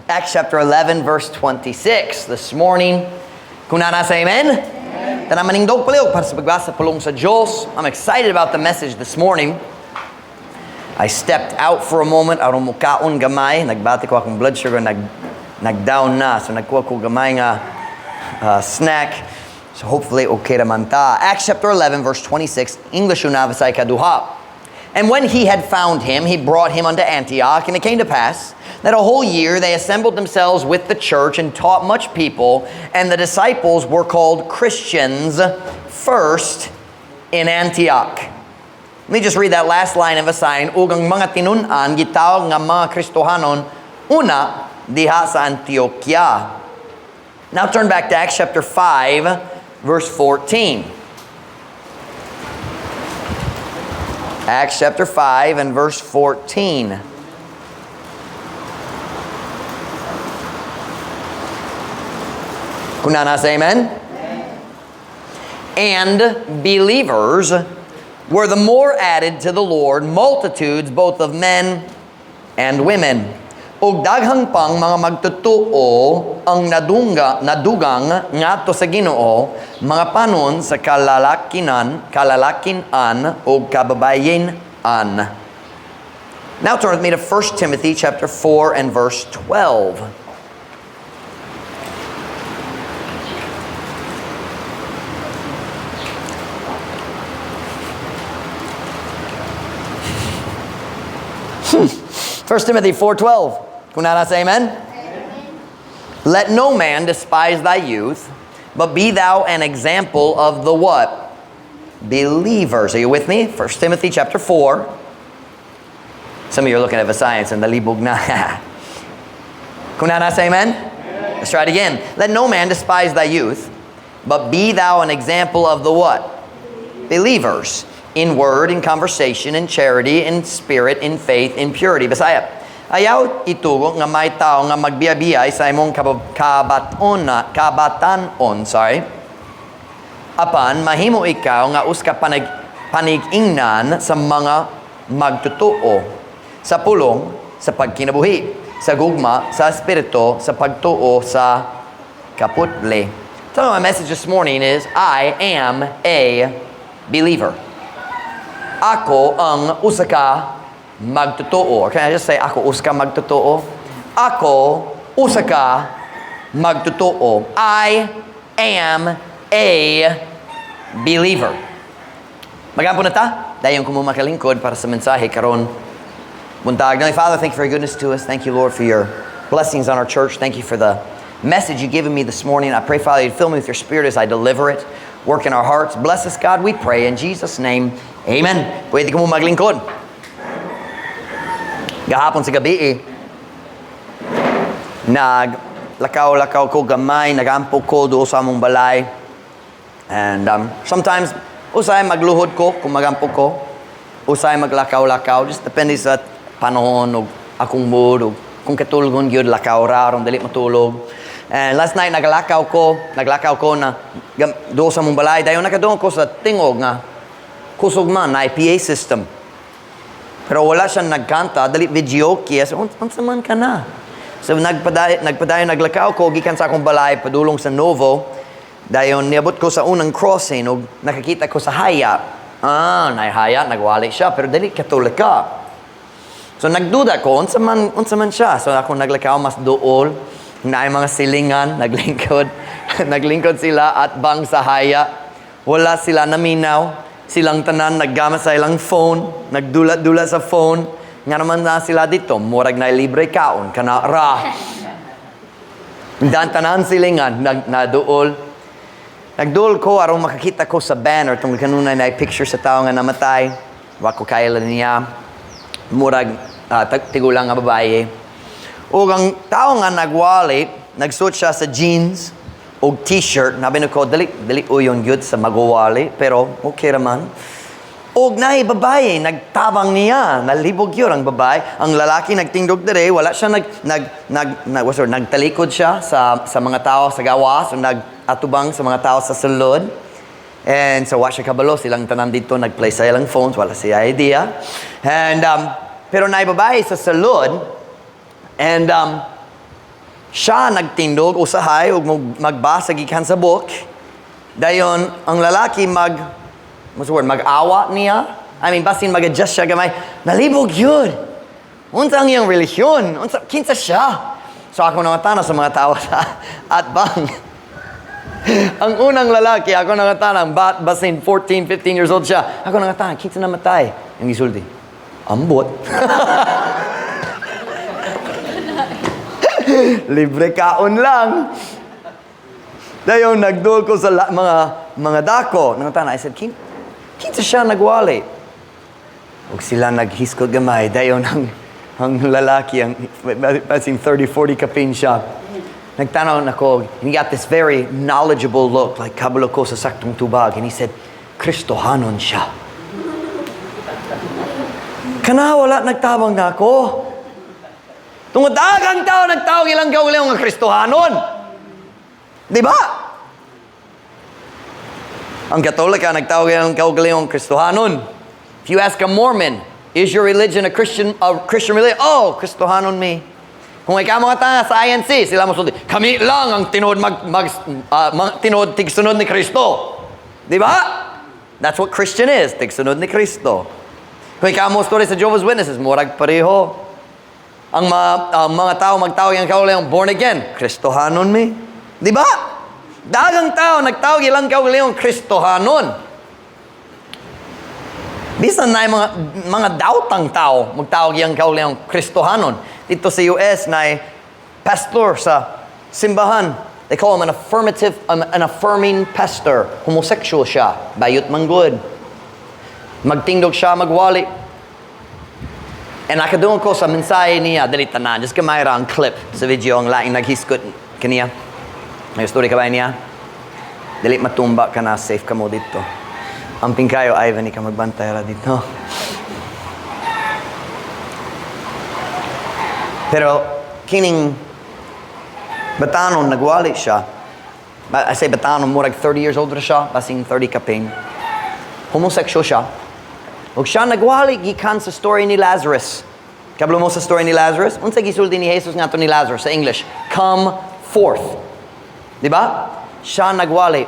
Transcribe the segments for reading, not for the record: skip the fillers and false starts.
Acts chapter 11, verse 26. This morning, kung naa na say amen? Amen. Manindog palihog para sa pagbasa pulong sa Diyos. I'm excited about the message this morning. I stepped out for a moment aron mukaon gamay. Nagbati ko akong blood sugar nag-down na. So nagkuha ko gamay nga snack. So hopefully okay raman ta. Acts chapter 11 verse 26, English una, Bisaya kaduha. And when he had found him, he brought him unto Antioch. And it came to pass that a whole year they assembled themselves with the church and taught much people. And the disciples were called Christians first in Antioch. Let me just read that last line of a sign. Ug ang mga tinun-an gitawag nga mga Kristohanon una diha sa Antioquia. Now turn back to Acts chapter 5, verse 14. Acts chapter 5 and verse 14. Kung naa na, say amen. And believers were the more added to the Lord, multitudes both of men and women. Ug daghang pang mga magtotoo ang nadugang ngadto sa Ginoo, mga panon sa kalalakinan ug kababayen-an. Now turn with me to 1 Timothy chapter 4 and verse 12. 1 Timothy 4:12. Kung naa na, say amen? Amen. Let no man despise thy youth, but be thou an example of the what? Believers. Are you with me? 1 Timothy chapter 4. Some of you are looking at Visayans and nalibog na. Kung naa na, say amen? Amen? Let's try it again. Let no man despise thy youth, but be thou an example of the what? Believers. In word, in conversation, in charity, in spirit, in faith, in purity. Bisaya. Ayaw itugo nga may tao nga magbiyabiyay sa imong kabatanon, sorry. Apan mahimo ikaw nga usa ka panig-ingnan sa mga magtotoo sa pulong, sa pagkinabuhi, sa gugma, sa espiritu, sa pagtuo, sa kaputli. So my message this morning is, I am a believer. Ako ang usa ka magtotoo. Can I just say, ako usa ka magtotoo? Ako usa ka magtotoo. I am a believer. Magampo na ta? Dayon ko mo makalingkod para sa mensahe karon buntag. Heavenly Father, thank you for your goodness to us. Thank you, Lord, for your blessings on our church. Thank you for the message you've given me this morning. I pray, Father, you'd fill me with your Spirit as I deliver it. Work in our hearts. Bless us, God, we pray. In Jesus' name, amen. Pwede ko mo maglingkod. Gahapon sa gabi eh, naglakaw-lakaw ko gamay, nagampo ko doon sa among balay. And sometimes, usay magluhod ko kung magampo ko. Usay maglakaw-lakaw. Just depende sa panahon o akong mood o kung katulgon gyud, lakaw ra aron dili matulog. And last night naglakaw ko na doon sa among balay. Dayon nakaduol ko sa tingog nga kusog man na PA system. Pero wala siya nagkanta, dali videoke. So, unsa man ka na? So, nagpadayon, naglakaw ko, gikan sa akong balay, padulong sa Novo. Dayon, niabot ko sa unang crossing, ug nakakita ko sa haya. Ah, naihaya, nagwali siya, pero dali Katolika. So, nagduda ko, unsa man siya. So, ako naglakaw, mas duol, naay mga silingan, naglingkod. Naglingkod sila at bang sa haya. Wala sila naminaw. Silang tanan naggamit sa ilang phone, nagdula-dula sa phone. Nga naman na sila dito, murag na libre kaon, kana ra. Dan tanan silingan, naduol. Nagduol ko aron makakita ko sa banner tungod kanunay na picture sa tao nga namatay. Wa ko kaila niya. Murag tigulang nga babae. Ug ang tao nga nagwali, nagsuot siya sa jeans og t-shirt. Nabi ko, dali, dali uyon gyud sa magwali, pero okay raman. Og naay babae, nagtabang niya, nalibog yun ang babae. Ang lalaki nagtindog dire, wala siya nag, nag, nag, nag, what's the word, nagtalikod siya sa mga tao sa gawas, o nag-atubang sa mga tao sa sulod. And so, wa siya kabalo, silang tanan dito, nag-play sa ilang phones, wala siya idea. And, pero naay babae sa sulod, and Siya nagtindog usahay ug magbasa gikan sa book. Dayon ang lalaki mag, what's the word, mag-awa niya. I mean, basin mag-adjust siya gamay. Nalibog yun. Unsa ang iyang relihiyon? Unsa, kinsa siya? So ako nangutana sa mga tao sa atbang. Ang unang lalaki, ako nangutana, basin 14, 15 years old siya. Ako nangutana, "Kinsa namatay?" Ang gisulti, "Ambot." Libre kaon lang. Dayon nagduol ko sa mga dako. Nangutana, I said, "Kinsa siya nagwali?" Ug sila naghiskot gamay. Dayon ang lalaki, ang basin 30, 40 kapin siya. Nagtanaw nako, and he got this very knowledgeable look, like kabalo ko sa saktong tubag. And he said, "Kristohanon siya." Kana wala nagtabang nako. Tungod daghang tao nagtawag ilang kaugalingon nga Kristohanon. Di ba? Ang Katolika nagtawag ilang kaugalingong Kristohanon. If you ask a Mormon, "Is your religion a Christian religion?" "Oh, Kristohanon mi." Kung ikaw mangutana sa INC, sila mosulti, "Kami lang ang tinuod tinuod tigsunod ni Kristo." Di ba? That's what Christian is, tigsunod ni Kristo. Kung ikaw mo story sa Jehovah's Witnesses, murag pareho. Ang mga tao magtawag ang kaugalingong born again, Kristohanon mi. Di ba? Daghang tao nagtawag ilang kaugalingong Kristohanon. Bisan na mga dautang tao magtawag iyang kaugalingong Kristohanon. Dito sa US na pastor sa simbahan. They call him an affirming pastor. Homosexual siya. Bayot man gud. Magtindog siya, magwali. And nakadungog ko sa mensahe niya, dali tanan, just gamay ra ang clip sa video ang laing naghiskot kaniya. May story ka ba niya? Dili matumba ka na, safe ka mo dito. Amping kayo, Ivan, ikaw magbantay ra dito. Pero kining batanon, nagwali siya. I say batanon, murag 30 years old ra siya, basing 30 kapin. Homosexual siya. Ug siya nagwali gikan sa story ni Lazarus. Kabalo mo sa story ni Lazarus? Unsa gisulti ni Jesus ngadto ni Lazarus sa English? "Come forth." Di ba? Siya nagwali.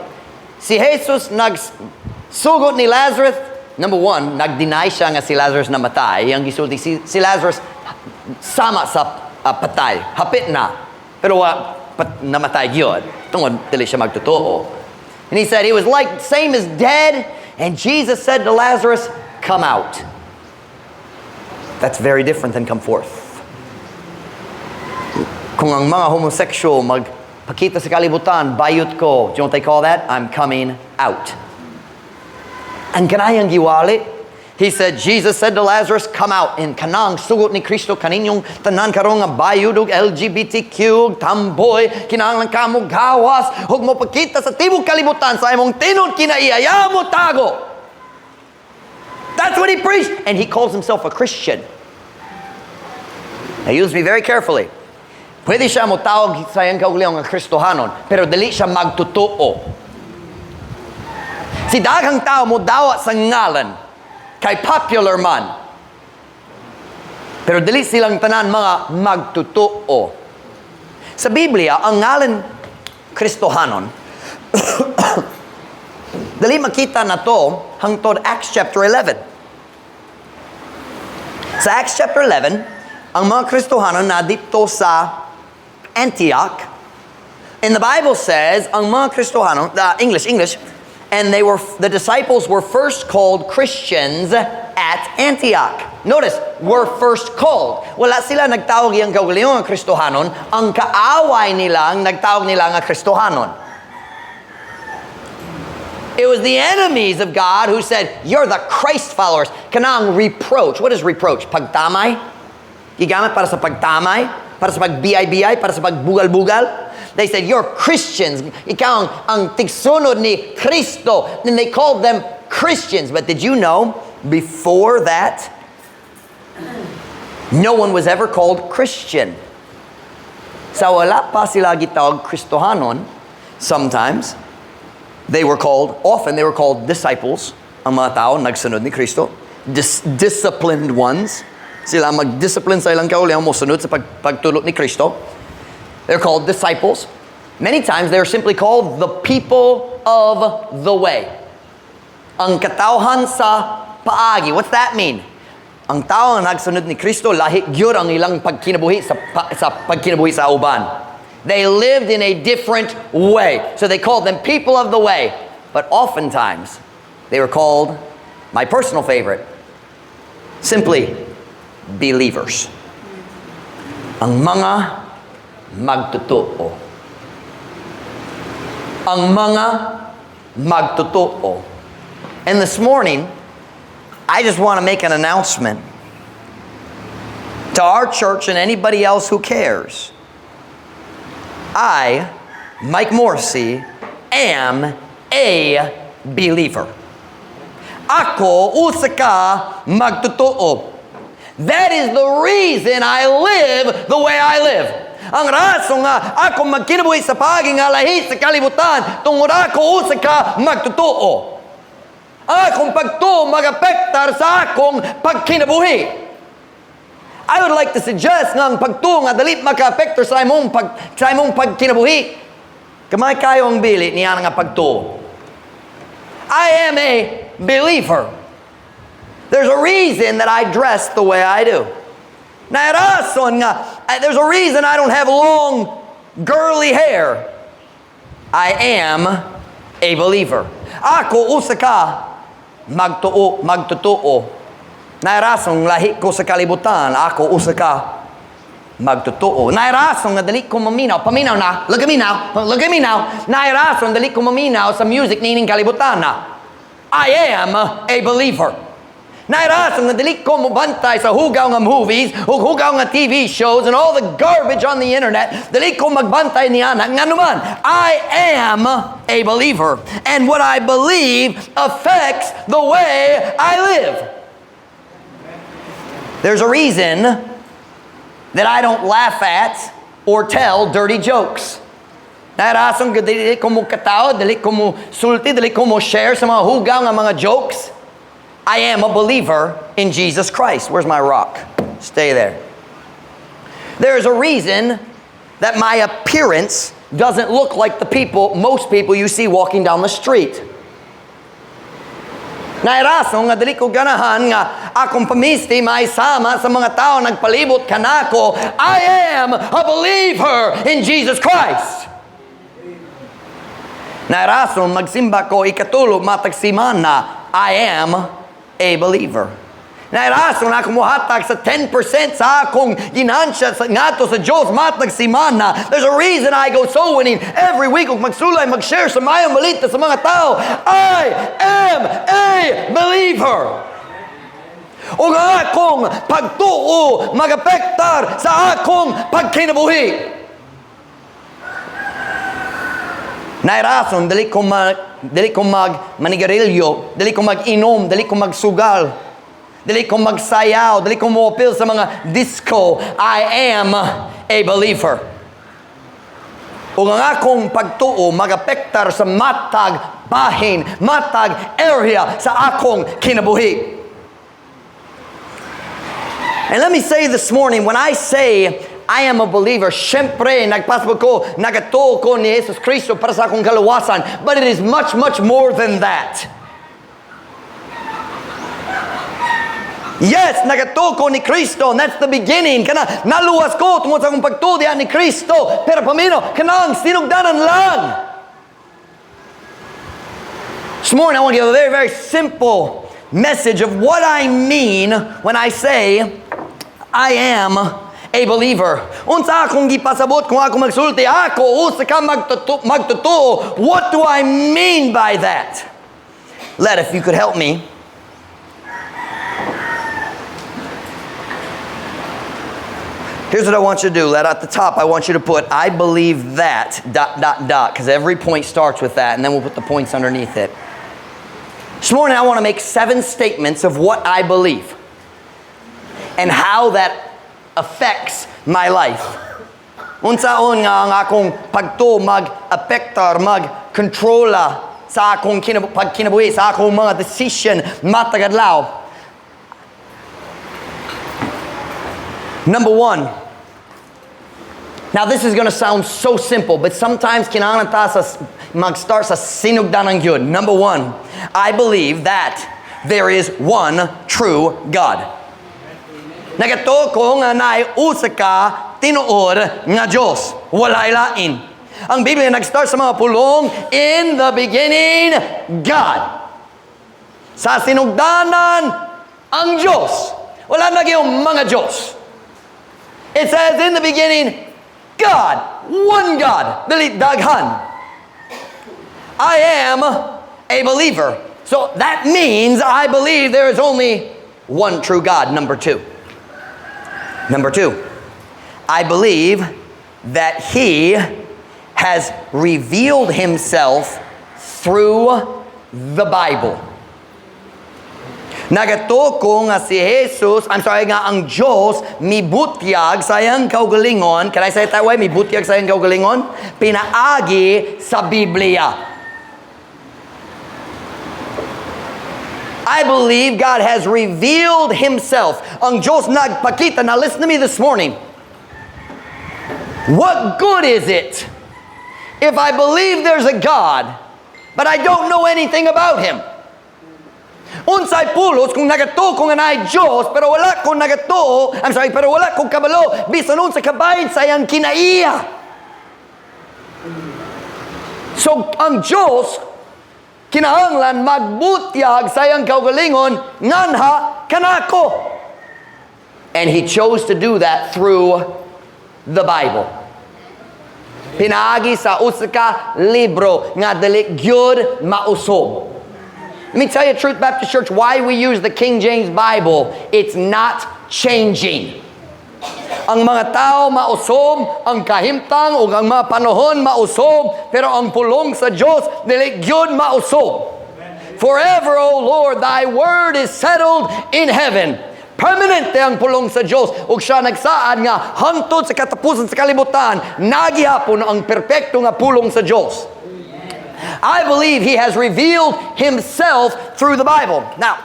Si Jesus nagsugot ni Lazarus. Number one, nag-deny siya nga si Lazarus namatay. Ang gisulti, si Lazarus sama sa patay. Hapit na. Pero namatay gyud. Tungod dili siya magtotoo. And he said he was like same as dead. And Jesus said to Lazarus, "Come out." That's very different than "come forth." Kung ang mga homosexual magpakita sa kalibutan, "Bayot ko," do you know what they call that? "I'm coming out." Ang kanayang giwali, he said, Jesus said to Lazarus, "Come out." And kanang sugot ni Kristo kaninyong tanan karon nga bayod og LGBTQ, ug tamboy, kinahanglan ka mo gawas, ug mo pakita sa tibok kalibutan sa imong tinuod kinaiya, ayaw mo tago. That's what he preached. And he calls himself a Christian. Now, use me very carefully. Pwede siya mo tawag sa iyang kaugalingong nga Kristohanon, pero dili siya magtotoo. Si daghang tao mo dawat sa ngalan, kay popular man. Pero dili silang tanan mga magtotoo. Sa Biblia, ang ngalan Kristohanon, dali makita na to hangtod Acts chapter 11. Sa Acts chapter 11, ang mga Kristohanon na dito sa Antioch. And the Bible says, ang mga Kristohanon, English, English, and the disciples were first called Christians at Antioch. Notice, were first called. Wala sila nagtawag iyang kaugalingon nga Kristohanon, ang kaaway nila ang nagtawag nila nga Kristohanon. It was the enemies of God who said, "You're the Christ followers." Kanang reproach. What is reproach? Pagtamay? Gigamit para sa pagtamay? Para sa pag-BI-BI? Para sa pagbugal-bugal? They said, "You're Christians. Ikaw ang tigsunod ni Kristo." And they called them Christians. But did you know, before that, no one was ever called Christian. Sa wala pa sila gitawag Kristohanon, sometimes, they were called, often they were called disciples. Ang mga tao nagsunod ni Kristo. Disciplined ones. Sila mag-discipline sa ilang kaugalingon, mosunod sa pagtulot ni Kristo. They're called disciples. Many times they're simply called the people of the way. Ang katawhan sa paagi. What's that mean? Ang tao nga nagsunod ni Kristo, lahi gyud ang ilang pagkinabuhi sa pagkinabuhi sa uban. They lived in a different way. So they called them people of the way. But oftentimes, they were called, my personal favorite, simply believers. Ang mga magtotoo. Ang mga magtotoo. And this morning, I just want to make an announcement to our church and anybody else who cares. I, Mike Morrissey, am a believer. Ako, usa ka magtotoo. That is the reason I live the way I live. Ang rason nga ako magkinabuhi sa paagi nga lahi sa kalibutan tungod ako usa ka magtotoo. Ang akong pagtuo magapektar sa akong pagkinabuhi. I would like to suggest nga ang pagtuo nga dali makaapektar sa imong pagkinabuhi. Gamay kayo ang bili niya nga pagtuo. I am a believer. There's a reason that I dress the way I do. Naay rason nga, there's a reason I don't have long, girly hair. I am a believer. Ako usa ka magtuo, magtotoo. Naay rason lahi ko sa kalibutan, ako usa ka magtotoo. Naay rason nga dali ko maminaw. Paminaw na. Look at me now. Look at me now. Naay rason dali ko maminaw sa music nining kalibutan na. I am a believer. Naay rason nga dili ko mobantay sa hugaw nga movies ug hugaw nga TV shows and all the garbage on the internet. Dili ko magbantay niana. Ngano man, I am a believer. And what I believe affects the way I live. There's a reason that I don't laugh at or tell dirty jokes. Naay rason nga dili ko mo katawa, dili ko mo sulti, dili ko mo share sa mga hugaw nga mga jokes. I am a believer in Jesus Christ. Where's my rock? Stay there. There's a reason that my appearance doesn't look like most people you see walking down the street. Naay rason nga dili ko ganahan nga akong pamisti maisama sa mga tao nagpalibot kanako. I am a believer in Jesus Christ. Naay rason magsimba ko ikatulo matag semana. I am a believer. Naay rason ako mohatag sa 10% sa akong ginansya sa ngadto sa Diyos matag semana. There's a reason I go soul winning every week ug magsulay, mag-share sa maayong balita sa mga tao. I am a believer. Ug ang akong pagtuo magapektar sa akong pagkinabuhi. Naay rason dili ko mag manigarilyo, dili ko mag-inom, dili ko magsugal, dili ko magsayaw, dili ko moapil sa mga disco. I am a believer. Ug ang akong pagtuo magapektar sa matag bahin, matag area sa akong kinabuhi. And let me say this morning, when I say I am a believer, syempre, nagpasabot ko, nagatuo ko ni Jesus Cristo para sa akong kaluwasan. But it is much, much more than that. Yes, nagatuo ko ni Kristo, and that's the beginning. Kana, naluwas ko tungod sa akong pagtuo diha ni Kristo. Pero paminaw, kanang sinugdanan lang. This morning, I want to give a very, very simple message of what I mean when I say I am a believer. Unsa akong gipasabot kung ako magsulti, ako usa ka magtotoo. What do I mean by that? Let, if you could help me. Here's what I want you to do. Let at the top, I want you to put, "I believe that, dot, dot, dot," because every point starts with that, and then we'll put the points underneath it. This morning, I want to make 7 statements of what I believe and how that affects my life. Unsaon nga ang akong pagtuo mag-apektar, mag-kontrola sa akong pagkinabuhi, sa akong mga decision matag adlaw. Number 1, Now, this is going to sound so simple, but sometimes kinahanglan ta sa mag-start sa sinugdanan gyud. Number one, I believe that there is one true God. Nagatuo ko nga naay usa ka tinuod nga Dios. Walay lain. Ang Biblia nag-start sa mga pulong, "In the beginning, God." Sa sinugdanan, ang Diyos. Wala na yung mga Diyos. It says, "In the beginning, God." One God. Dili daghan. I am a believer. So that means I believe there is only one true God. Number two. Number two, I believe that He has revealed Himself through the Bible. Nagatuo ko nga si Jesus, I'm sorry, nga ang Diyos mibutyag sa iyang kaugalingon. Can I say it that way? Mibutyag sa iyang kaugalingon? Pinaagi sa Biblia. I believe God has revealed Himself. Ang Diyos nagpakita. Now listen to me this morning. What good is it if I believe there's a God, but I don't know anything about Him? Unsay pulos kung nagatuo ko nga naay Diyos, pero wala ko nagatuo, I'm sorry, pero wala ko kabalo bisan unsa kabahin sa iyang kinaiya? So ang Diyos kinahanglan magbutyag sa iyang kaugalingon nganha kanako. And He chose to do that through the Bible. Pinaagi sa usa ka libro nga dili gyud mausob. Let me tell you, Truth Baptist Church, why we use the King James Bible. It's not changing. Ang mga tao mausob, ang kahimtang ug ang mga panahon mausob, pero ang pulong sa Dios dili gyud mausob. "Forever, O Lord, thy word is settled in heaven." Permanente ang pulong sa Dios ug siya nagsaad nga hangtod sa katapusan sa kalibutan nagihapon ang perpekto nga pulong sa Dios. I believe He has revealed Himself through the Bible. Now,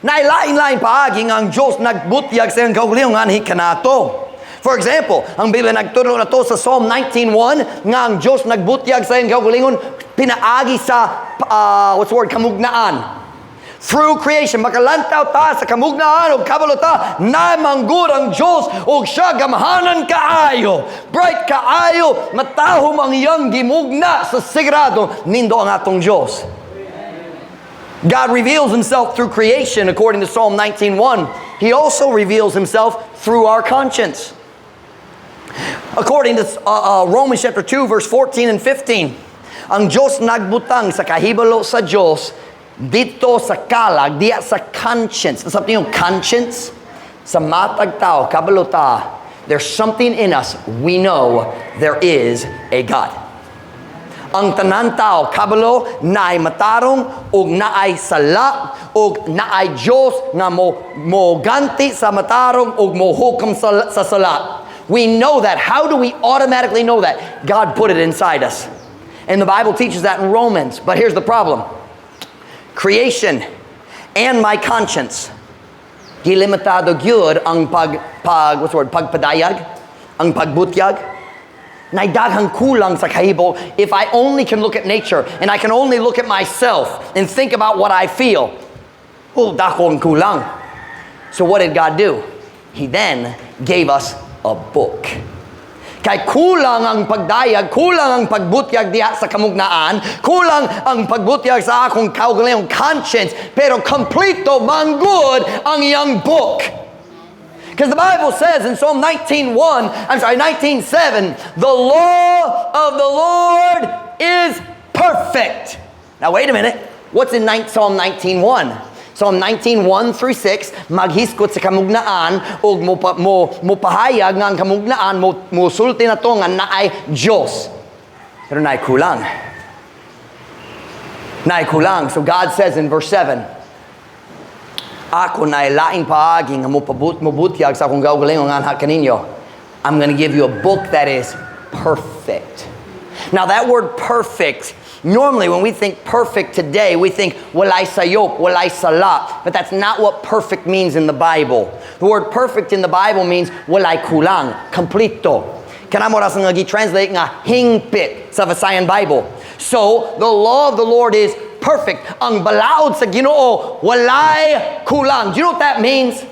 nailain-lain paagi nga ang Diyos nagbutyag sa iyang kaugalingon nganhi kanato. For example, ang Biblia nagturo na to sa Psalm 19:1 nga ang Diyos nagbutyag sa iyang kaugalingon pinaagi sa what's the word, kamugnaan. Through creation, makalantaw ta sa kamugnaan ug kabalo ta na manggud ang Diyos ug siya gamhanan kaayo. Bright kaayo, matahom ang iyang gimugna sa sigurado nindo ang atong Diyos. God reveals Himself through creation, according to Psalm 19:1. He also reveals Himself through our conscience. According to Romans chapter 2, verse 14 and 15, ang Diyos nagbutang sa kahibalo sa Diyos dito sa kalag, diya sa conscience. Something yung conscience, sa matag tao, kabalo ta, there's something in us, we know there is a God. Ang tanan tao, kabalo, naay matarong, ug naay sala, ug naay Diyos nga mo ganti sa matarong, ug mo hukom sa sala. We know that. How do we automatically know that? God put it inside us. And the Bible teaches that in Romans. But here's the problem. Creation and my conscience, gilimitado gyud ang pag, what's the word, pagpadayag, ang pagbutyag. Nay daghang kulang sa kahibalo if I only can look at nature and I can only look at myself and think about what I feel. Oh, dako ang kulang. So what did God do? He then gave us a book. Kay kulang ang pagdayag, kulang ang pagbutyag diha sa kamugnaan, kulang ang pagbutyag sa akong kaugalingong conscience, pero kompleto manggud ang iyang book. Because the Bible says in Psalm 19:1, I'm sorry, 19:7, "The law of the Lord is perfect." Now wait a minute. What's in Psalm 19:1? Psalm 19:1 through 6, maghisgot sa kamugnaan ug mo pahayag nga ang kamugnaan mo sulti na to nga naay Dios. Pero naay kulang. Naay kulang. So God says in verse 7, "Ako naay laing paagi nga mobutyag sa akong kaugalingon nganha kaninyo. I'm going to give you a book that is perfect." Now that word "perfect," normally when we think perfect today, we think walay sayop, walay sala. But that's not what perfect means in the Bible. The word "perfect" in the Bible means walay kulang, kompleto. Kana mao ra nga gi-translate nga hingpit sa Visayan Bible. So, the law of the Lord is perfect. Ang balaod sa Ginoo walay kulang. Do you know what that means?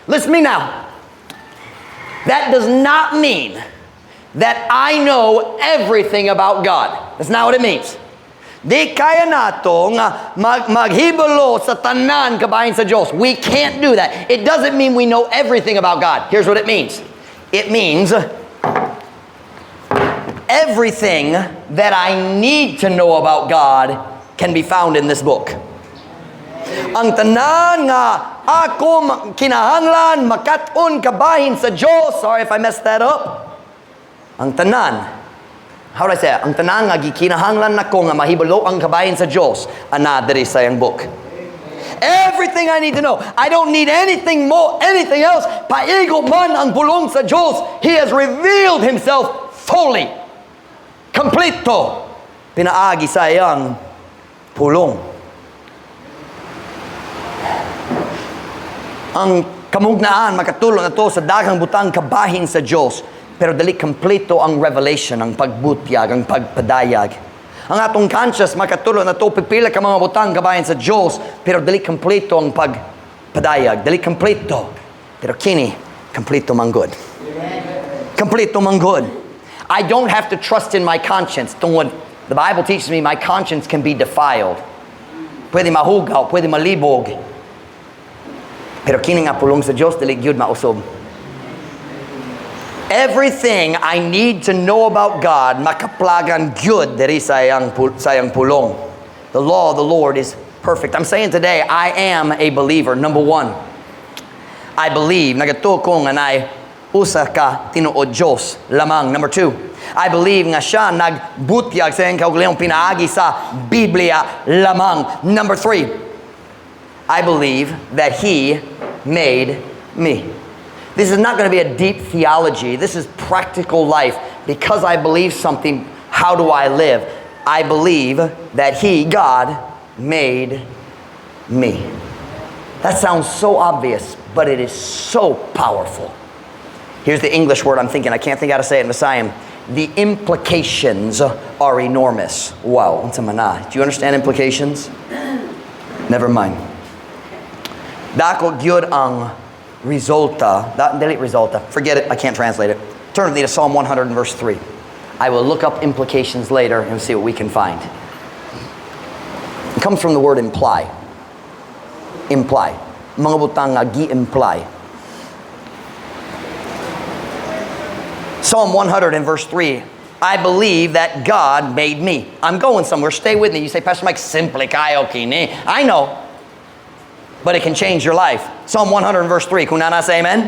Listen to me now. That does not mean that I know everything about God. That's not what it means. Di kaya nato nga maghibalo sa tanan kabahin sa Diyos. We can't do that. It doesn't mean we know everything about God. Here's what it means. It means everything that I need to know about God can be found in this book. Ang tanan nga ako kinahanglan makat-on kabahin sa Diyos. Sorry if I messed that up. Ang tanan, how do I say it? Ang tanan nga gikinahanglan nako nga mahibalo ang kabahin sa Diyos, ana diri sa iyang book. Everything I need to know. I don't need anything more, anything else. Paigo man ang pulong sa Diyos. He has revealed Himself fully. Kompleto. Pinaagi sa iyang pulong. Ang kamugnaan makatulong nato sa daghang butang kabahin sa Diyos, pero dili kompleto ang revelation, ang pagbutyag, ang pagpadayag. Ang atong conscience makatulong nato pipila ka mga butang kabahin sa Diyos, pero dili kompleto ang pagpadayag, dili kompleto. Pero kini, kompleto man gud. Kompleto man gud. I don't have to trust in my conscience. Tungod, the Bible teaches me my conscience can be defiled. Pwede mahugaw, pwede malibog. Pero kini nga pulong sa Diyos, dili gyud mausob. Everything I need to know about God, makaplagan gyud diri sa iyang pulong. The law of the Lord is perfect. I'm saying today, I am a believer. Number one, I believe, nagatuo ko nga naay usa ka tinuod Diyos lamang. Number two, I believe nga siya nagbutyag sa iyang kaugalingong pinaagi sa Biblia lamang. Number three, I believe that He made me. This is not going to be a deep theology. This is practical life. Because I believe something, how do I live? I believe that He, God, made me. That sounds so obvious, but it is so powerful. Here's the English word I'm thinking. I can't think how to say it in Visayan. The implications are enormous. Wow. Unsa man na? Do you understand implications? Never mind. Dako gyud ang resulta. Dili resulta. Forget it. I can't translate it. Turn with me to Psalm 100 and verse 3. I will look up implications later and see what we can find. It comes from the word "imply." Imply. Mga butang nga gi-imply. Psalm 100 and verse 3. I believe that God made me. I'm going somewhere. Stay with me. You say, "Pastor Mike, simple kayo kini." I know. But it can change your life. Psalm 100 and verse 3. Kung naa na, say amen.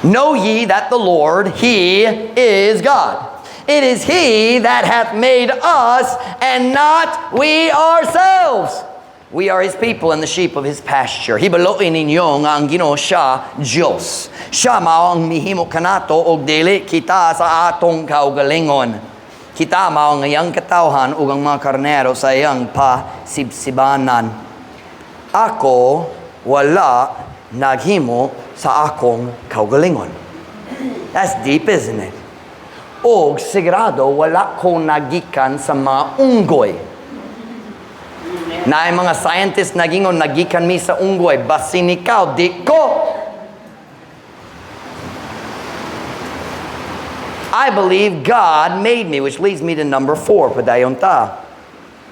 Know ye that the Lord, He is God. It is He that hath made us, and not we ourselves. We are His people and the sheep of His pasture. Hibaloi ninyo nga ang Ginoo siya Diyos. Siya mao ang mihimo kanato og dili kita sa atong kaugalingon. Kita mao ang iyang katawhan ug ang mga karnero sa iyang pasibsibanan. Ako wala naghimo sa akong kaugalingon. That's deep, isn't it? Og sigurado wala ko nagikan sa mga unggoy. Naay mga scientists nagingon nagikan mi sa unggoy. Basin ikaw, di ko. I believe God made me, which leads me to number four, padayon ta.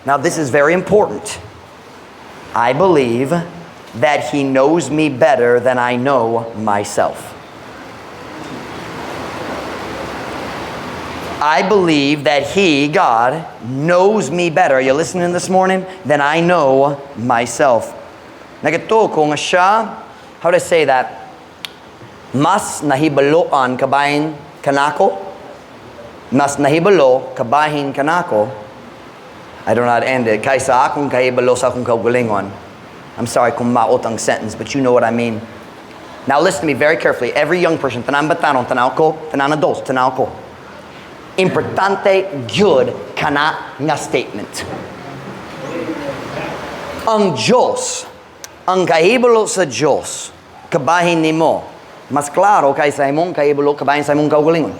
Now this is very important. I believe that He knows me better than I know myself. I believe that He, God, knows me better. Are you listening this morning? Than I know myself. Nagatuo ko nga siya, how do I say that? Mas nahibaloan kabahin kanako? Mas nahibalo kabahin kanako. I don't know how to end it. Kaysa akong kahibalo sa akong kaugalingon. I'm sorry kung maot ang sentence, but you know what I mean. Now listen to me very carefully. Every young person, tanan batanon, tanaw ko, tanan adults, tanaw ko. Importante gyud kana nga statement. Ang Diyos, ang kahibalo sa Diyos, kabahin nimo, Mas klaro kaysa imong kahibalo kabahin sa imong kaugalingon.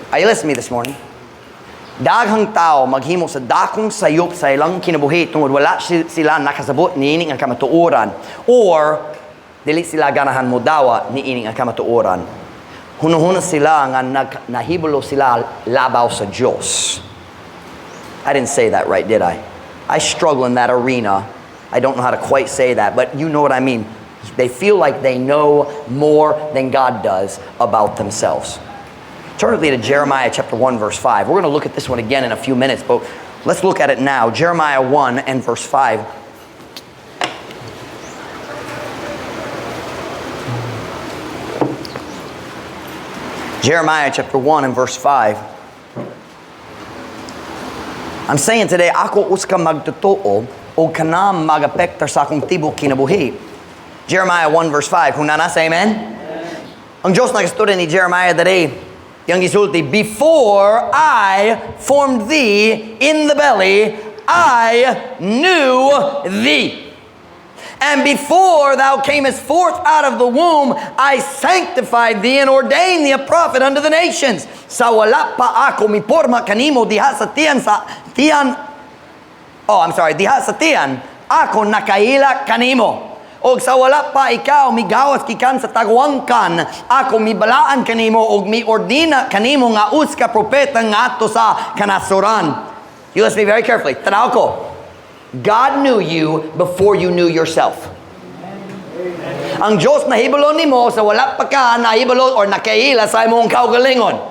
Are you listening to me this morning? Daghang tao maghimo sa dakong sayop sa ilang kinabuhi tungod wala sila nakasabot niini nga kamatuoran or dili sila ganahan modawa niini nga kamatuoran. Hunahuna sila nga nahibalo sila labaw sa Dios. I didn't say that right, did I? I struggle in that arena. I don't know how to quite say that, but you know what I mean. They feel like they know more than God does about themselves. Turn with me to Jeremiah chapter 1, verse 5. We're going to look at this one again in a few minutes, but let's look at it now. Jeremiah 1 and verse 5. Jeremiah chapter 1 and verse 5. I'm saying today, ako usa ka magtotoo o kana magapektar sa akong tibok kinabuhi. Jeremiah 1 verse 5. Kung naa na, say amen. Ang Diyos nagstorya ni Jeremiah today, iyang gisulti, "Before I formed thee in the belly, I knew thee. And before thou camest forth out of the womb, I sanctified thee and ordained thee a prophet unto the nations." Sa wala pa ako miporma kanimo diha sa tiyan, oh, I'm sorry, diha sa tiyan, ako nakaila kanimo. Og sa wala pa ikaw migawas gikan sa taguangkan, ako mibalaan kanimo og miordina kanimo nga usa ka propeta ngadto sa kanasuran. You listen to me very carefully. Tanaw ko. God knew you before you knew yourself. Ang Diyos nahibalo nimo sa wala pa ka nahibalo or nakaila sa imong kaugalingon.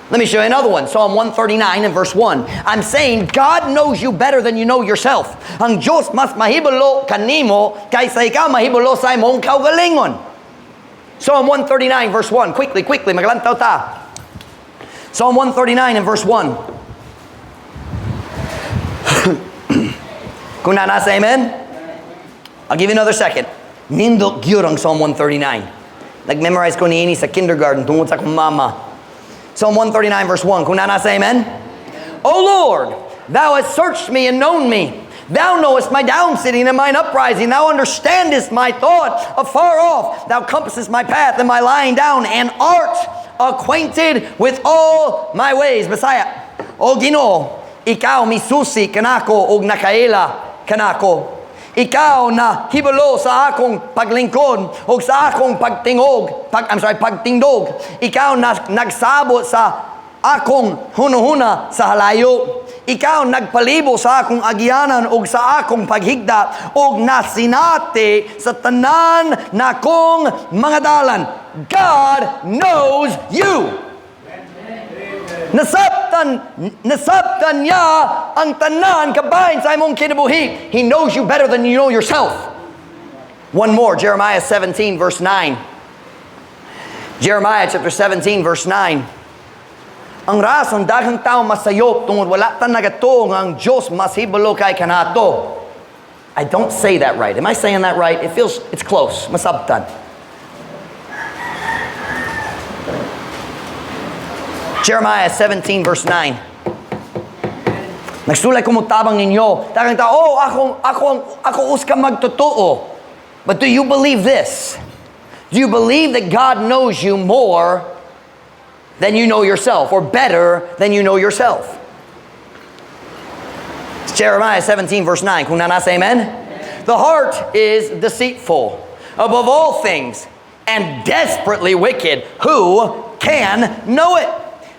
Let me show you another one. Psalm 139 and verse 1. I'm saying God knows you better than you know yourself. Ang Diyos mas mahibalo kanimo kaysa ikaw mahibalo sa imong kaugalingon. Psalm 139 verse 1. Quickly, quickly, maglantaw ta. Psalm 139 and verse 1. Kung naa na, say amen? I'll give you another second. Nindot gyud ang Psalm 139. Nag-memorize ko niini sa kindergarten tungod sa akong mama. Psalm 139 verse 1. Kung naa na, say amen? O Lord, thou hast searched me and known me. Thou knowest my down sitting and mine uprising. Thou understandest my thought afar off. Thou compassest my path and my lying down, and art acquainted with all my ways. Bisaya. O Ginoo, ikaw misusi kanako og nakaila kanako. Ikaw nahibalo sa akong paglingkod o sa akong pagtingog, I'm sorry, pagtindog. Ikaw na nagsabot sa akong hunuhuna sa halayo. Ikaw nagpalibo sa akong agyanan ug sa akong paghigda ug nasinati sa tanan nakong mga dalan. God knows you. Nasabtan niya ang tanan kabahin sa imong kinabuhi. He knows you better than you know yourself. One more, Jeremiah 17 verse 9. Jeremiah chapter 17 verse 9. Ang rason daghang tao masayop tungod wala ta nagatuo nga ang Dios mas hibalo kay kanato. I don't say that right. Am I saying that right? It feels it's close. Masabtan. Jeremiah 17 verse 9. Nagsulay ko motabang ninyo. Daghang tao, "Oh, ako usa ka magtotoo." But do you believe this? Do you believe that God knows you more than you know yourself, or better than you know yourself? It's Jeremiah 17 verse 9. Kung naa na, say amen? The heart is deceitful above all things and desperately wicked. Who can know it?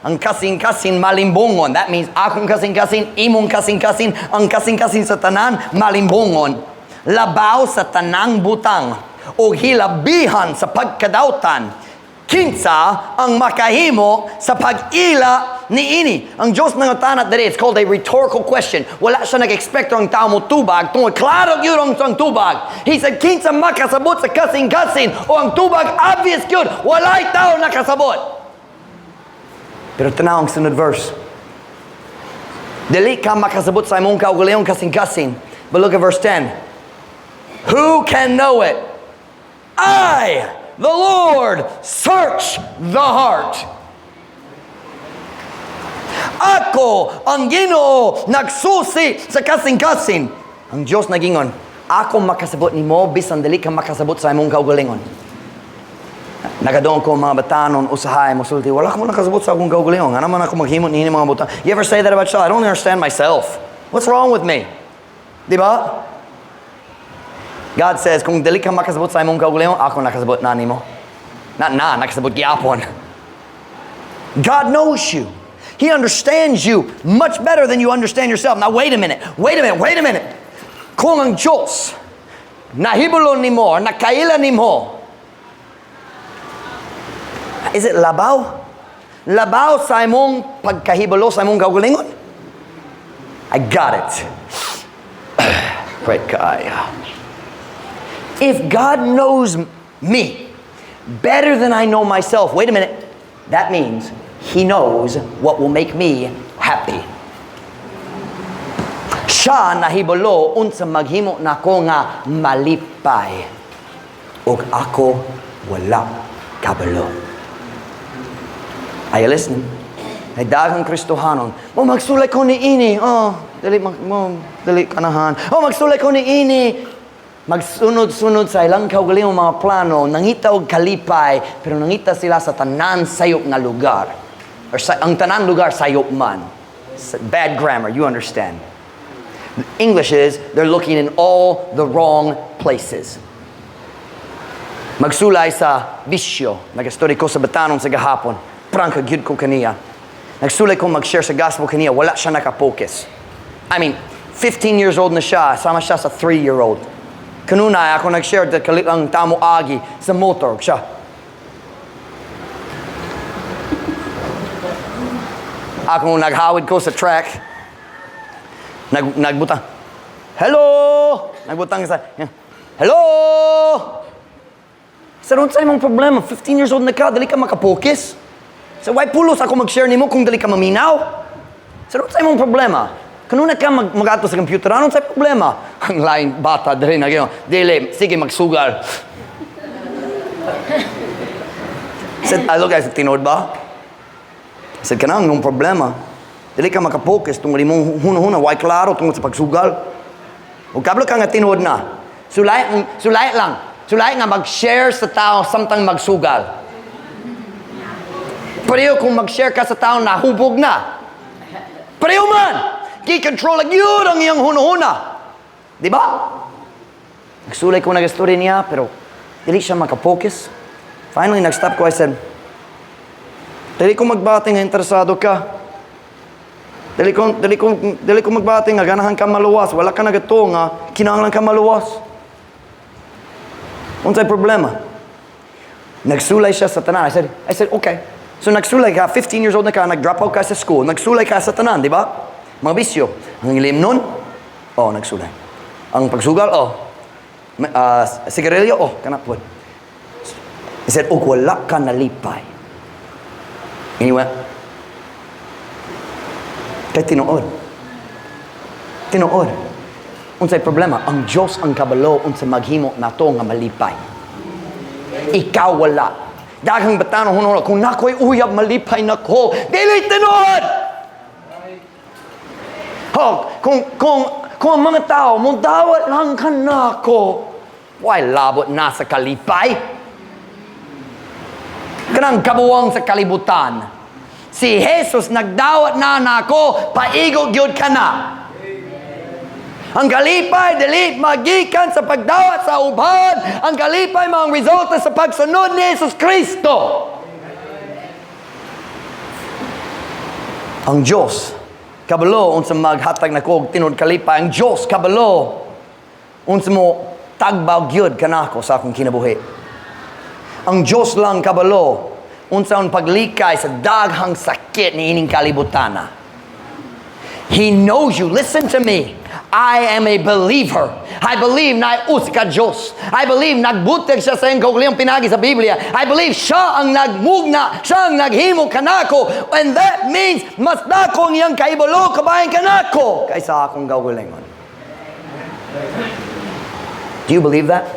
Ang kasing-kasing malimbongon. That means akong kasing-kasing, imong kasing-kasing, ang kasing-kasing sa tanan, malimbongon. Labaw sa tanang butang o hilabihan sa pagkadawtan. Kinsa ang makahimo sa pag-ila niini? Ang Diyos nangutana diri, it's called a rhetorical question. Wala siya nag-expect ang tao mo tubag tungod klaro gyud ang tubag. He said, "Kinsa makasabot sa kasing-kasing?" O ang tubag obvious gyud, walay tao nakasabot. Pero tanaw ang sunod verse. Dili ka makasabot sa imong kaugalingong kasing-kasing. But look at verse 10. Who can know it? I, the Lord, search the heart. Ako, ang Ginoo, nagsusi sa kasing-kasing. Ang Diyos nagingon, "Ako makasabot nimo bisan dili ka makasabot sa imong kaugalingon." Nakadoon ko mga batanon usahay mosulti, "Wala ko mo nakasabot sa akong kaugalingon. Ngano man ako maghimo niini mga butang?" You ever say that about yourself? "I don't understand myself. What's wrong with me?" Di ba? God says, "Kung dili ka makasabot sa imong kaugalingon, ako nakasabot na nimo." Not na, nakasabot gyapon. God knows you. He understands you much better than you understand yourself. Now wait a minute. Wait a minute. Wait a minute. Kung ang Diyos nahibalo nimo, nakaila nimo, is it labaw? Labaw sa imong pagkahibalo sa imong kaugalingon? I got it. Great kaayo. If God knows me better than I know myself, wait a minute, that means He knows what will make me happy. Siya nahibalo unsa maghimo nako nga malipay. Ug ako wala kabalo. Are you listening? Ay daghang Kristohanon. "Mo magsulay ko ni ini. Oh, dili mag mo dili kanahan. Oh, magsulay ko ni ini." Magsunod-sunod sa ilang kaugalingong mga plano, nangita og kalipay, pero nangita sila sa tanan sayop nga lugar. Or sa, ang tanan lugar sayop man. Bad grammar, you understand. The English is, they're looking in all the wrong places. Magsulay sa bisyo. Nag-story ko sa batanon sa gahapon. Prangka gyud ko kaniya. Nagsulay ko mag-share sa gospel kaniya, wala siya nakapokus. I mean, 15 years old na siya, sama siya sa 3-year-old. Kanunay, ako nag-share kalit lang tamo agi sa motor siya. Ako naghawid ko sa track. Nagbutang. "Hello!" Nagbutang sa, "Hello!" Sa sa imong problema, 15 years old na ka, dili ka makapokis. Sa way pulos ako mag-share nimo kung dili ka maminaw. Sa sa imong problema? Kanuna ka mag sa computer, anong sa problema? Ang lain bata diri na gyud. Dili, sige magsugal. Said, I look, I said, "Tinuod ba?" I said, "Kanang imong problema. Dili ka makapokus tungod imong huna-huna, way klaro tungod sa pagsugal." Ug kabalo ka nga tinuod na. Sulay, sulay lang. Sulay nga mag-share sa tao samtang magsugal. Pareho kung mag-share ka sa tao na hubog na. Pareho man! Gi-control yun ang iyang huna-huna. Di ba? Nagsulay ko nag-story niya, pero dili siya makapokus. Finally, nag-stop ko. I said, "Dili ko magbati nga interesado ka. Dili ko magbati nga ganahan ka maluwas. Wala ka nagato nga kinahanglan ka maluwas. Unsay problema?" Nagsulay siya sa tanan. I said, "Okay. So nagsulay ka, 15 years old na ka, nag-drop out ka sa school, nagsulay ka sa tanan, di ba? Mga bisyo. Ang ilim nun, oh, nagsulay. Ang pagsugal, oh. Sigarilyo, oh, kanap po." He said, "Og wala ka nalipay." And he went, "Kay tinuod. Tinuod." Unsay problema? Ang Diyos ang kabalo unsa maghimo nato nga malipay. Ikaw wala. Daghang batanon huno, "Kung nako'y uyab, malipay nako." Dili tinuod! Oh, kung ang mga tao mo dawat lang kanako, way labot na sa kalipay. Kanang kabuwang sa kalibutan. Si Jesus nagdawat na nako, paigo gyud ka na. Ang kalipay dili magikan sa pagdawat sa uban. Ang kalipay mga resulta sa pagsunod ni Jesus Kristo. Ang Diyos kabalo unsa maghatag nako og tinuod kalipay. Ang Diyos kabalo unsa mo tagbaw gyud kanako sa akong kinabuhi. Ang Diyos lang kabalo unsa ang paglikay sa daghang sakit ni ining kalibutana. He knows you. Listen to me. I am a believer. I believe na usa ka Diyos. I believe nagbutag siya sa iyang kaugalingong pinagi sa Biblia. I believe siya ang nagmugna, siya ang naghimo kanako. And that means mas dako ang iyang kahibalo kabahin kanako kaysa akong kaugalingon. Do you believe that?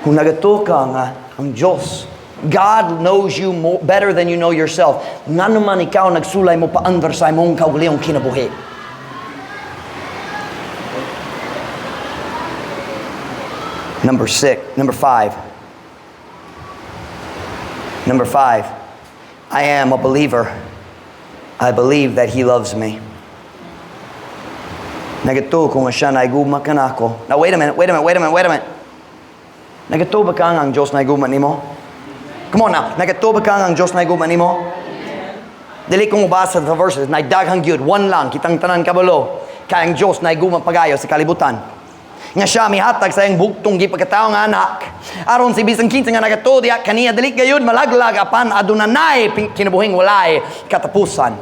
Kung nagatuo ka nga ang Diyos, God knows you more, better than you know yourself, ngano man ikaw nagsulay mo paandar sa imong kaugalingong kinabuhi? Number 5. Number 5, I am a believer. I believe that He loves me. Nagatuo ko nga siya nahigugma kanako. Now wait a minute, wait a minute, wait a minute, wait a minute. Nagatuo ba ka nga ang Diyos nahigugma nimo? Come on now. Nagatuo ba ka nga ang Diyos nahigugma nimo? Dili ko mobasa sa verses, naay daghang gyud, one lang, kitang tanan kabalo. Kay ang Diyos nahigugma pag-ayo sa kalibutan, nga siya mihatag sa iyang bugtong gipakatawo nga anak, aron si bisan kinsa nga nagatuo diha kaniya dili gayud malaglag apan adunay kinabuhing walay katapusan.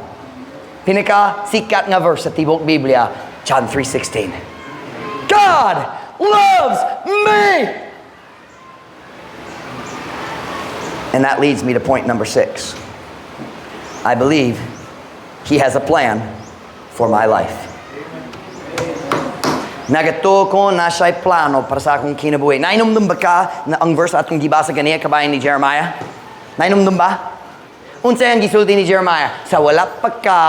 Pinaka sikat nga verse sa tibok Biblia, John 3:16. God loves me. And that leads me to point number 6. I believe He has a plan for my life. Nagatuo ko naa siya'y plano para sa akong kinabuhi. Nahinumdum ba ka na ang verse atong gibasa ganiha kabahin ni Jeremiah? Nahinumdum ba? Unsay ang gisulti ni Jeremiah? Sa wala pa ka,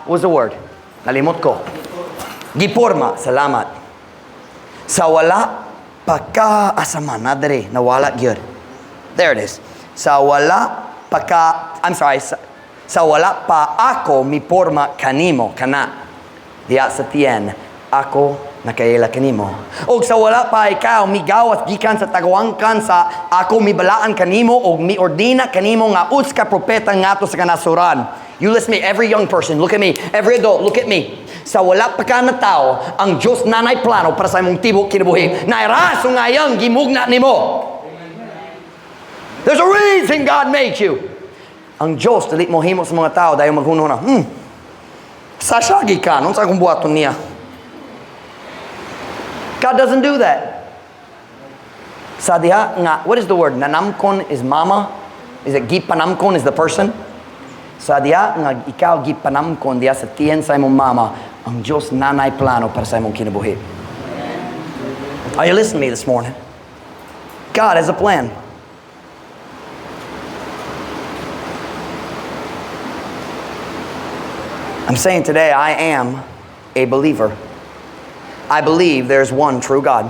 what was the word? Nalimot ko. Giporma, salamat. Sa wala pa ka, asa man, naa diri, nawala gyud. There it is. Sa wala pa ka, I'm sorry, sa wala pa ako miporma kanimo, kana. Diya sa tiyan, ako nakaila kanimo. Og sa wala pa ikaw migawas gikan sa tagwangkan sa ako mibalaan kanimo og miordina kanimo nga usa ka propeta ngadto sa kanasuran. You listen to me, every young person, look at me. Every adult, look at me. Sa wala pa ka natawo, ang Diyos naa nay plano para sa imong tibok kinabuhi. Naay rason nga iyang gimugna nimo. There's a reason God made you. Ang Diyos, dili mo himo sa mga tao dahil maghunahuna, Sa siya gikan, unsa akong buhaton niya?" God doesn't do that. Sa diha nga, what is the word? Nanamkon is mama? Is it gipanamkon is the person? Sa diha nga ikaw gipanamkon diha sa tiyan sa imong mama, ang Diyos naa nay plano para sa imong kinabuhi. Are you listening to me this morning? God has a plan. I'm saying today, I am a believer. I believe there's one true God.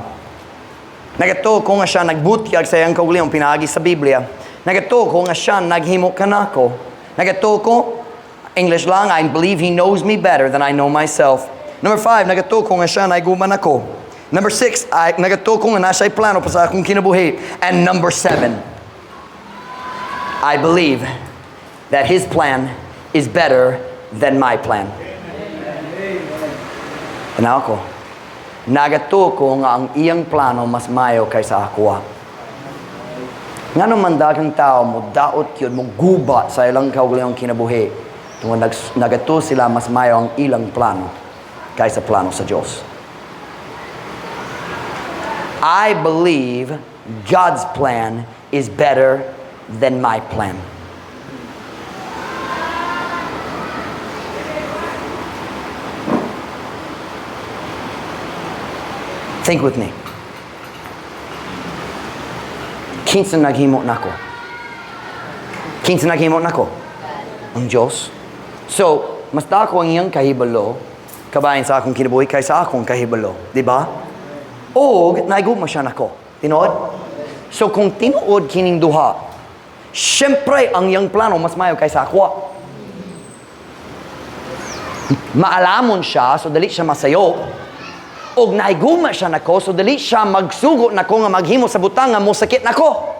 Nagatuo ko nga siya nagbutyag sa iyang kaugalingong pinaagi sa Biblia. Nagatuo ko nga siya naghimo kanako. Nagatuo ko, English lang, I believe He knows me better than I know myself. Number 5, nagatuo ko nga siya nahigugma nako. Number 6, nagatuo ko nga naa siya'y plano pa sa akong kinabuhi. And number 7, I believe that His plan is better than my plan. Tanaw ko. Nagatuo ko nga ang iyang plano mas mayo kaysa akoa. Ngano man daghang tao mo daot yun, mo guba sa ilang kaugalingong kinabuhi, tungod nagatuo sila mas mayo ang ilang plano kaysa plano sa Diyos. I believe God's plan is better than my plan. Think with me. Kinsa naghimo nako? Kinsa naghimo nako? Ang Diyos. So, mas dako ang iyang kahibalo kabahin sa akong kinabuhi kaysa akong kahibalo. Di ba? O, nahigugma siya nako. Tinuod? So, kung tinuod kining duha, syempre ang iyang plano mas mayo kaysa ako. Maalamon siya, so dali siya masayo. Og nahigugma siya nako, so dali siya magsugo nako nga maghimo sa butang nga mosakit nako.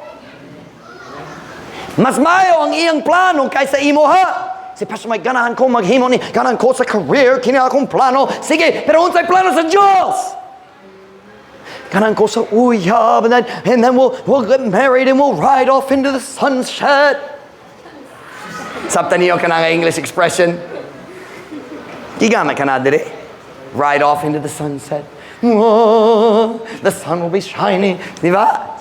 Mas mayo ang iyang plano kaysa imo ha. Si Pastor Mike, ganahan ko maghimo ni, ganahan ko sa career, kini akong plano. Sige, pero unsay plano sa Diyos? Ganahan ko sa uyab, and then we'll get married and we'll ride off into the sunset. Sabta niyo ka na nga English expression? Gigamit ka na diri. Ride off into the sunset. Whoa, the sun will be shining. Di ba?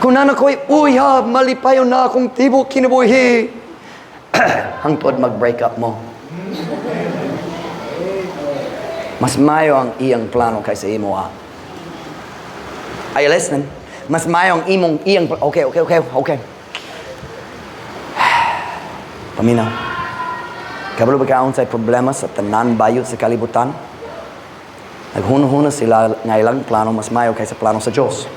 Kung naa na ko'y uyab, malipayon na akong tibok kinabuhi. Hangtod mag-break up mo. Mas mayo ang iyang plano kaysa imo ah. Are you listening? Mas mayo ang imong iyang. Okay. Paminaw. Kabalo ba ka unsay problema sa tanan bayot sa kalibutan? Naghuna-huna sila nga ilang plano mas mayo kaysa plano sa Diyos.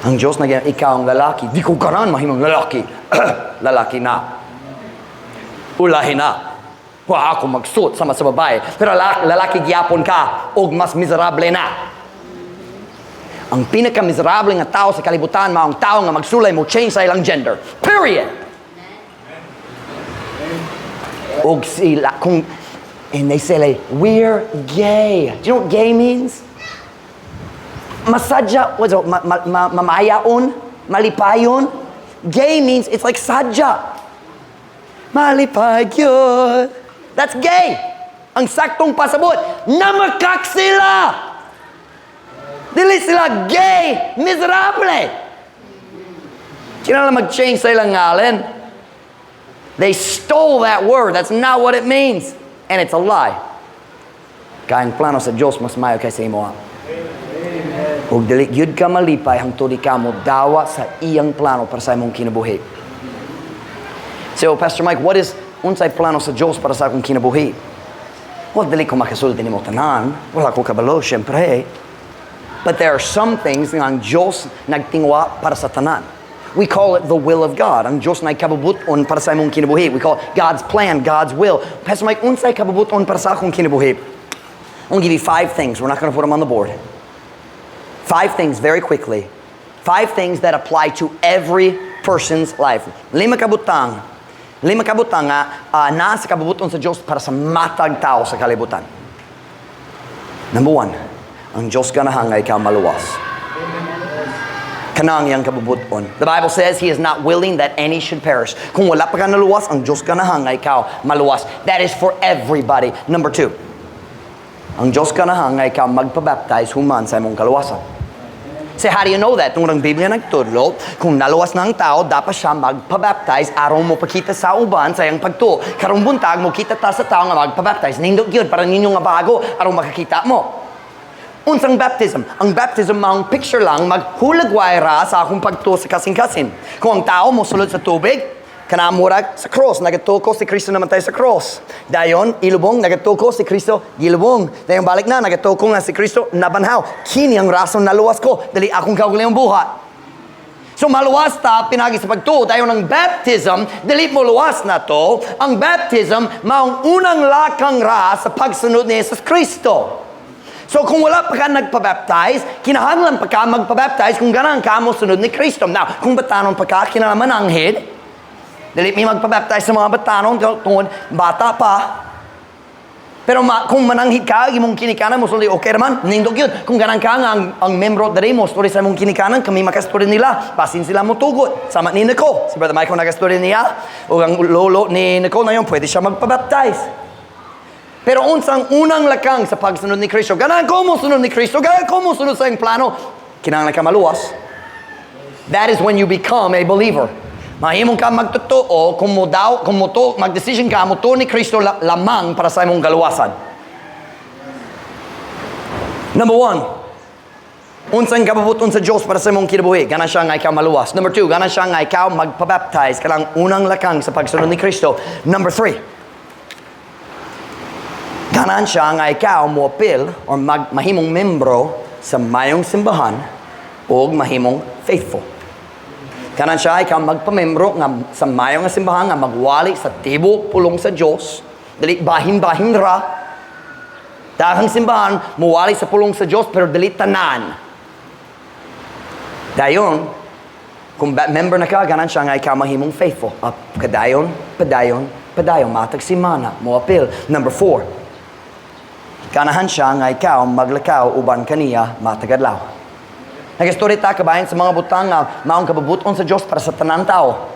Ang Diyos nag ikaw ang lalaki. Di ko ganahan mahimong lalaki. Lalaki na. Ulahi na. Wa ako magsuot sama sa babae. Pero lalaki gyapon ka og mas miserable na. Ang pinaka-miserable nga tao sa kalibutan mao ang tao nga magsulay mo change sa ilang gender. Period. Og sila kung and they say like, "We're gay." Do you know what gay means? Masadya, what's it, ma, ma, ma, mamayaon, malipayon. Gay means it's like sadya. Malipay gyud. That's gay. Ang saktong pasabot, namakak sila. Dili sila gay, miserable. Kinahanglan mag-change sa ilang ngalan. They stole that word. That's not what it means. And it's a lie. Kay ang plano sa Diyos mas mayo kaysa imo. Ug dili gyud ka malipay hangtod ka mo dawa sa iyang plano para sa imong kinabuhi. So, "Pastor Mike, what is unsay plano sa Diyos para sa akong kinabuhi?" Well, dili ko makasulti nimo tanan. Wala ko kabalo, syempre. But there are some things nga ang Diyos nagtingwa para sa tanan. We call it the will of God. Ang Diyos na kabubuton para sa imong kinabuhi. We call it God's plan, God's will. "Pastor Mike, unsay kabubuton para sa akong kinabuhi?" I'm gonna give you five things. We're not gonna put them on the board. Five things very quickly. Five things that apply to every person's life. Lima ka butang. Lima ka butang nga naa sa kabubuton sa Diyos para sa matag tao sa kalibutan. Number one, ang Diyos ganahan nga ikaw maluwas. Kanang iyang kabubuton. The Bible says He is not willing that any should perish. Kung wala pa ka naluwas, ang Diyos ganahan nga ikaw maluwas. That is for everybody. Number two, ang Diyos ganahan nga ikaw magpabaptize human sa imong kaluwasan. Say, "How do you know that?" Tungod ang Biblia nagtudlo, kung naluwas na ang tao, dapat siya magpabaptize aron mo pakita sa uban sa iyang pagtuo. Karong buntag, mo kita ta sa tao nga magpabaptize. Nindot gyud para ninyo nga bago aron makakita mo. Unsang baptism? Ang baptism maong picture lang, maghulagway ra sa akong pagtuo sa kasing-kasing. Kung ang tao mo sulod sa tubig, kana murag sa cross, nagatuo ko si Kristo namatay sa cross. Dayon, ilubong, nagatuo ko si Kristo gilubong. Dayon balik na, nagatuo ko nga si Kristo nabanhaw. Kini ang rason naluwas ko, dili akong kaugalingong buhat. So maluwas ta pinagi sa pagtuo. Dayon ang baptism, dili mo luwas na to. Ang baptism maong unang lakang ra sa pagsunod ni Jesus Kristo. So kung wala pa ka nagpa-baptize, kinahanglan pa ka magpa-baptize kung ganahan ka mo sunod ni Kristo. Now, kung batanon pa ka, kinahanglan mananghid. Dili mi magpa-baptize sa mga batanon tungod bata pa. Pero kung mananghid ka, imong kinikanan mo sulti, okay raman, nindot gyud. Kung ganahan ka nga ang membro diri mo sulti sa imong kinikanan, kami makastorya nila. Basin sila mo tugot. Sama ni Nicole. Si Brother Michael nagastorya niya. O ang lolo ni Nicole na yun, pwede siya magpa-baptize. Pero unsang unang lakang sa pagsunod ni Kristo? Ganahan ko mo sunod ni Kristo, ganahan ko mo sunod sa iyang plano, kinahanglan ka maluwas. That is when you become a believer. Mahimong ka magtotoo kung mo daw, kung mo to, mag-decision ka, mo to ni Kristo lamang para sa imong kaluwasan. Number one, unsang kabubuton sa Diyos para sa imong kinabuhi? Gana siya nga ikaw maluwas. Number two, gana siya nga ikaw magpabaptize. Kanang unang lakang sa pagsunod ni Kristo. Number three, ganahan siya nga ikaw moapil or mahimong membro sa mayong simbahan o mahimong faithful. Ganahan siya ikaw magpamembro nga sa mayong nga simbahan nga magwali sa tibok pulong sa Dios. Dili bahin-bahin ra. Daghang simbahan muwali sa pulong sa Dios pero dili tanan. Dayon, kung member na ka, ganahan siya nga ikaw mahimong faithful. Up, kadayon, padayon, padayon, matag simana, mo apil. Number four, ganahan siya nga ikaw maglakaw uban kaniya matag adlaw. Nagastorya ta kabahin sa mga butang nga maong kabubuton sa Dios para sa tanan tao.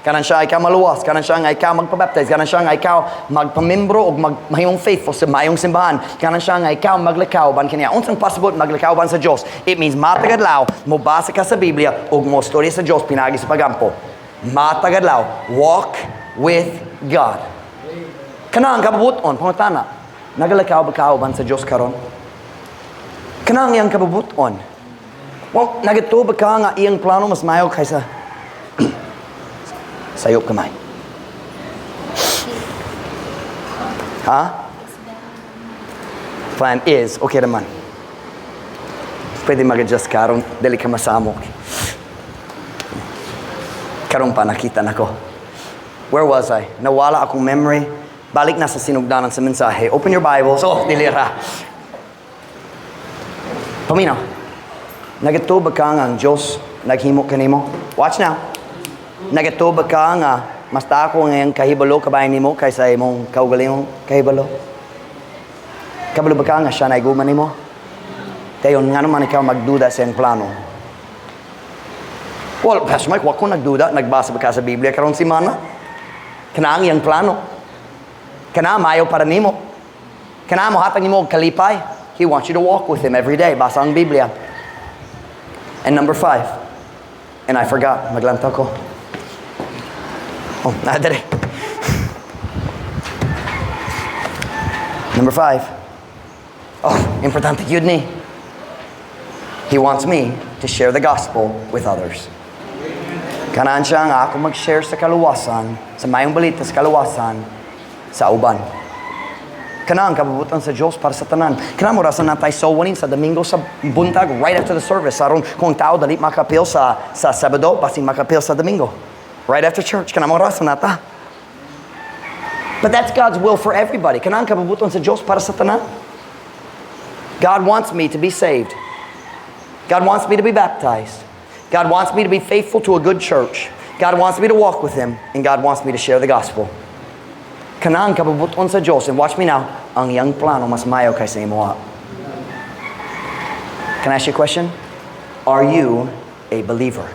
Ganahan siya ikaw maluwas, ganahan siya nga ikaw magpabaptize, ganahan siya nga ikaw magpamembro og mahimong faithful sa mayong simbahan. Ganahan siya nga ikaw maglakaw uban kaniya. Unsang pasabot maglakaw uban sa Dios? It means matag adlaw mobasa ka sa Biblia ug mo storya sa Dios pinagi sa pagampo. Matag adlaw, walk with God. Kanang kabubuton, pangutana. Nagalakaw ba ka uban sa Dios karon? Kanang iyang kabubuton. Well, nagatuo ba ka nga iyang plano mas mayo kaysa sayop kamay? Ha? Plan is, okay naman. Pwede mag-adjust ka aron dili ka masamok. Karon pa nakita nako. Where was I? Nawala akong memory. Balik na sa sinugdanan sa mensahe. Open your Bibles. Oh, dili ra. Paminaw. Nagatuo ba ka nga ang Diyos naghimo kanimo? Watch now. Nagatuo ba ka nga mas dako ang iyang kahibalo kabahin nimo kaysa imong kaugalingong kahibalo? Kabalo ba ka nga siya nahigugma nimo? Dayon, ngano man ikaw magduda sa iyang plano? Well, Pastor Mike, wa ko nagduda. Nagbasa ba ka sa Biblia karon simana? Kana ang iyang plano. Kana maayo para nimo. Kana mohatag nimo og kalipay. He wants you to walk with Him every day. Basa ang Biblia. And number five, and I forgot, maglantaw ko. Oh, naa diri. Number five. Oh, importante yun ni. He wants me to share the gospel with others. Ganahan siya nga ako mag-share sa kaluwasan, sa maayong balita sa kaluwasan, sa uban. Kana ang kabubut-on sa Diyos para sa tanan. Kana mao rason naa tay soul winning sa Domingo sa buntag right after the service. Aron kung ang tao dali makapil sa Sabado, basin makapil sa Domingo. Right after church. Kana mao rason naa ta. But that's God's will for everybody. Kana ang kabubut-on sa Diyos para sa tanan. God wants me to be saved. God wants me to be baptized. God wants me to be faithful to a good church. God wants me to walk with Him. And God wants me to share the gospel. Kana ang kabubut-on sa Diyos. And watch me now, ang iyang plano mas mayo kaysa imoha. Can I ask you a question? Are you a believer?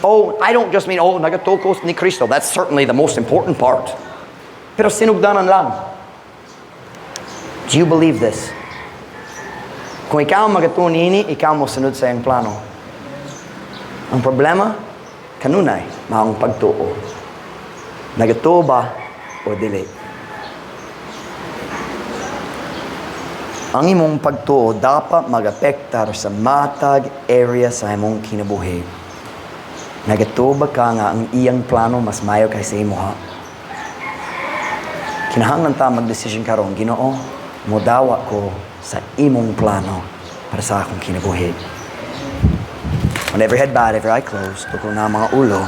Oh, I don't just mean, "Oh, nagatuo ko ni Kristo." That's certainly the most important part. Pero sinugdanan lang. Do you believe this? Kung ikaw magatuo niini, ikaw mo sunod sa iyang plano. Ang problema, kanunay, maong pagtuo. Nagatuo ba o dili? Ang imong pagtuo dapat mag-apektar sa matag area sa imong kinabuhi. Nagatuo ba ka nga ang iyang plano mas mayo kaysa imoha? Kinahanglan ta magdesisyon karon, "Ginoo, modawa ko sa imong plano para sa akong kinabuhi." When every head bowed, every eye closed, tukol na ang mga ulo.